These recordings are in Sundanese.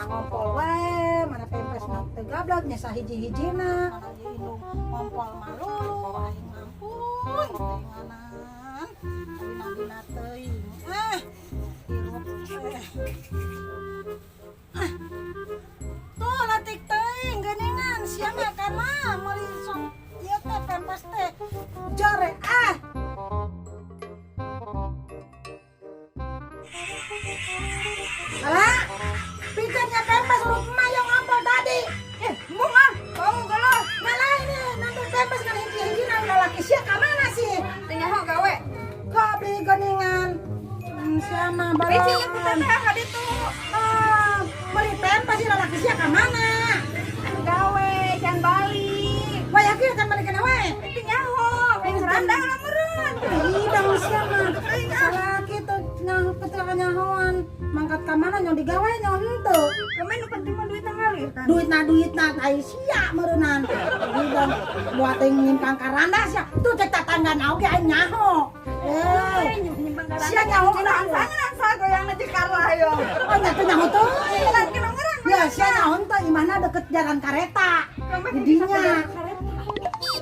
Ngompol wae, mana pempes na teu gablek nya sahiji-hijina. Indung ngompol malulu, aing ampun, teuinganan. Dina-dina teuing. Ah. Hirup eh. Ah. Tuh latik teuing geuningan sia mah kan mah meuli sok ieu teh pempes teh jore ah. Alah, pikannya pempes urut emak yang ngompol tadi. Eh, embung ah, bau geuleuh. Nah lah ini nanti pempes kan hiji-hiji na lalaki sia ka mana sih? Teu nyaho gawe. Kok beli geningan? Sia mah Peci ieu ku balongan. teteh ka ditu. Ah, beli pempes sih lalaki sia ka mana? Gawe, can balik. Wah yakin kan balik kana we? Teu nyaho, pengen randang lah meureun. Hidang sia mah. Salaki tuh nah ketika nyahoan mangkat ka mana nyong digawe nyong henteu. Kemen nu penting mah duitna ngalir kan. Duitna tai sia meureunnan. Hidang buat yang nyimpang ka randa sia. Tuh cek tatangga oge aing nyaho. Eh, Nyimpang ka sia nyaho Cina ansa goyangna jeung Carla ayo. Oh nya teu nyaho teuing. Kan kedengeran. Ya sia nyaho teh imahna deket jalan kareta. Kemen Di dinya.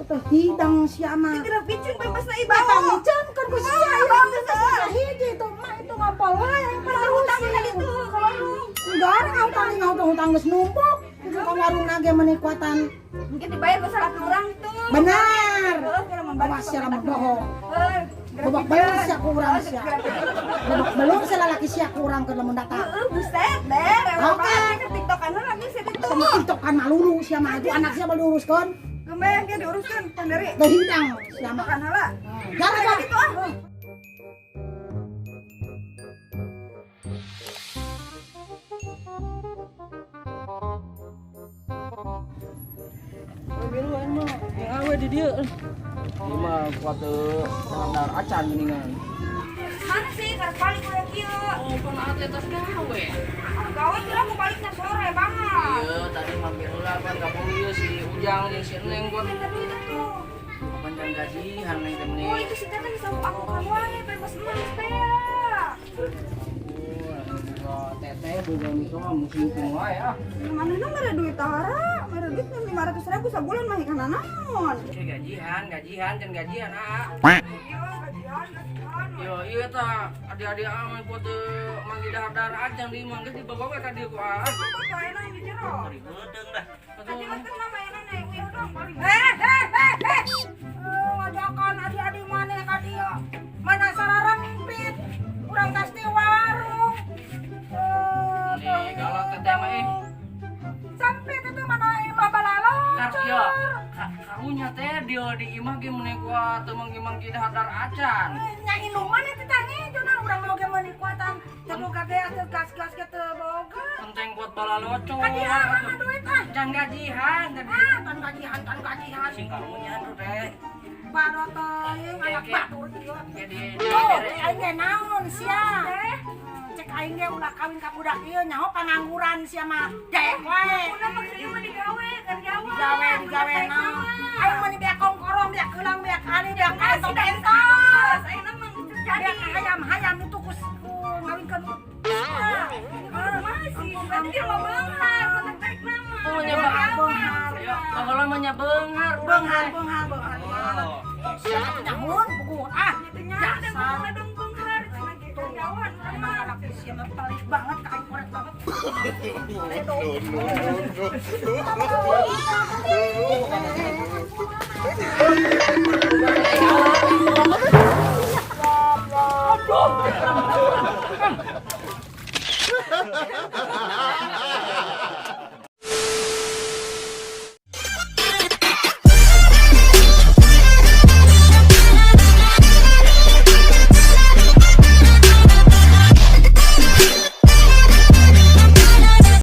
Teh hidang sia mah. Kira picun bebasna Bapak ibau. ngiceunkeun ku sia ya. Geus hiji tuh mah itu ngompol wae Padahal hutang ka ditu ka warung. Enggak, ngahutang ngahutang hutang geus numpuk. Itu ka warung nage meuni kuatan. Mungkin dibayar ku salaki urang itu. Benar. Heeh, kira membantu. Awas sia lamun bohong. Heuh, Babak belur sia ku urang sia. Babak belur sia lalaki sia ku urang keur lamun datang. Heeh, buset deh, rewel Oke. banget ke TikTokan lagi sih itu. Sama TikTokan malulu sia mah itu anak sia mah diuruskeun. Kemben dia diuruskan panderi. Teu hidang sia mah. TikTokan heula. Gara Kayak gitu ah. Biru aing mah yang awe di dieu. Ieu mah kuat teu standar acan geuningan. Mana sih karek balik we kieu? Oh, pan atlet tos gawe. Ah, gawe kira mau baliknya sore banget. Iya, tadi mampir heula pan ka ieu si Ujang jeung si Neng buat Minta duit atuh. kapan can gajihan Neng teh meuni. Oh, itu si teh kan bisa aku kan wae bebas emas teh ya. Oh, teteh boga miso mah musim wae ah. Mana na mere duit tara, mere duit 500 ribu sabulan mah ikan naon. Oke, gajihan, gajihan, can gajihan ah. Iya, gajian, gajian. Yo, iya ta, adik-adik ah kuat teu manggil dahar-dahar acan di imah geus dibawa we ka dieu ku ah. Apa ayeuna di jero? Ari geudeung dah. Tadi mah teh mah mainan naik uyah dong paling. Eh, eh, eh, eh. Ngajakan adik-adik mana ka dieu? Mana sararempit. Urang tas di warung. Eh, Nih, galak teteh mah ih. Sampit itu mana imah balalocor. Iya, karunya teh dia di imah ge meuni kuat teu manggih-manggih dahar acan. Nya inuman itu tangi jona urang mau ge meuni kuatan. Teu boga ge teu gas-gas ge teu boga. Enteng kuat balalocor. Ka dieu mana duit ah? Can gajihan tadi. Ah, tan gajihan, tan gajihan. Sing karunya tuh teh. Baro teuing anak batur ieu. Jadi Oh, aing ge naon sia? Cek aing ge ulah kawin ka budak ieu nyaho pangangguran sia mah. Daek wae. Udah mah ieu mah digawe karyawan. Digawe, digawe naon. Aing mah beak kongkorong, beak keulang, beak kali, beak kantong entos. Ayeuna mah geus terjadi. Beak hayam-hayam itu ku ngawinkeun. Kumaha sih? Berarti dia mah beunghar, kontak tarik nama. Oh, nya Beunghar. Ya, baheula mah nya beunghar urang Beunghar, teh. beunghar, beunghar. Oh. Sia teh nyahun buku ah. Nyata Dasar. beunghar dong beunghar, cenah ge karyawan urang Emang mah. anak sia mah pelit banget ka aing koret banget. No, no, no, no.